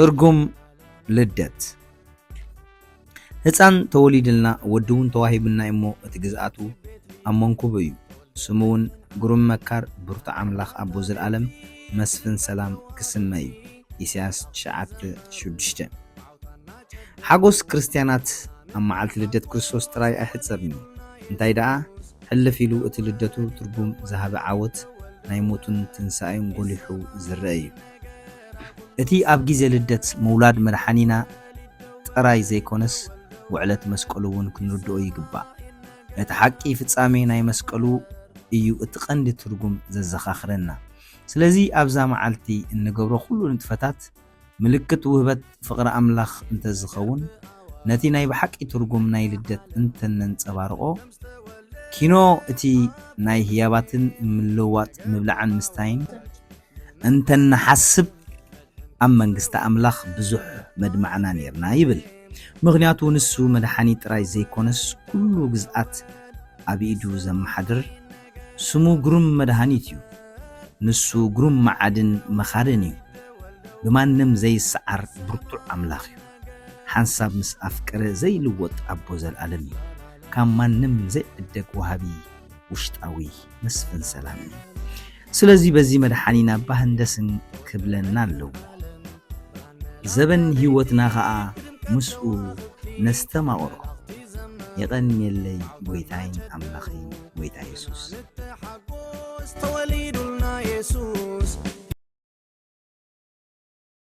ትርጉም ልደት። ህፃን ተወሊድልና፣ ወዲ እውን ተዋሂብና እሞ፣ እቲ ግዝኣቱ ኣብ መንኩቡ እዩ። ስሙ እውን ግሩም መካር፣ ብርቱዕ ኣምላኽ፣ ኣቦ ዘለኣለም፣ መስፍን ሰላም ክስመ እዩ። ኢሳያስ ትሽዓተ ሽዱሽተ። ሓጎስ ክርስትያናት ኣብ መዓልቲ ልደት ክርስቶስ ጥራይ ኣይሕጸብን እዩ። እንታይ ደኣ፣ ሕልፍ ኢሉ እቲ ልደቱ ትርጉም ዝሃበ ዓወት ናይ ሞቱን ትንሳኤን ጎሊሑ ዝረአ እዩ። እቲ ኣብ ግዜ ልደት ምውላድ መድሓኒና ጥራይ ዘይኮነስ፣ ውዕለት መስቀሉ እውን ክንርድኦ ይግባእ። እቲ ሓቂ ፍጻሜ ናይ መስቀሉ እዩ እቲ ቀንዲ ትርጉም ዘዘኻኽረና። ስለዚ ኣብዛ መዓልቲ እንገብሮ ኩሉ ንጥፈታት ምልክት ውህበት ፍቕሪ ኣምላኽ እንተዝኸውን፣ ነቲ ናይ ብሓቂ ትርጉም ናይ ልደት እንተነንጸባርቖ፣ ኪኖ እቲ ናይ ህያባትን ምልውዋጥ ምብላዕን ምስታይን እንተንሓስብ፣ ኣብ መንግስቲ ኣምላኽ ብዙሕ መድማዕና ኔርና ይብል። ምኽንያቱ ንሱ መድሓኒ ጥራይ ዘይኮነስ፣ ኩሉ ግዝኣት ኣብ ኢዱ ዘመሓድር፣ ስሙ ግሩም መድሃኒት እዩ። ንሱ ግሩም መዓድን መኻርን እዩ። ብማንም ዘይሰዓር ብርቱዕ ኣምላኽ እዩ። ሓንሳብ ምስ ኣፍቀረ ዘይልወጥ ኣቦ ዘለኣለም እዩ። ካብ ማንም ዘይዕደግ ወሃቢ ውሽጣዊ መስፍን ሰላም እዩ። ስለዚ በዚ መድሓኒና ባህን ደስን ክብለና ኣለዎ። ዘበን ህይወትና ኸኣ ምስኡ ነስተማቕሮ። የቐንየለይ ጎይታይን ኣምላኸይን ጎይታ የሱስ። ተወሊዱልና የሱስ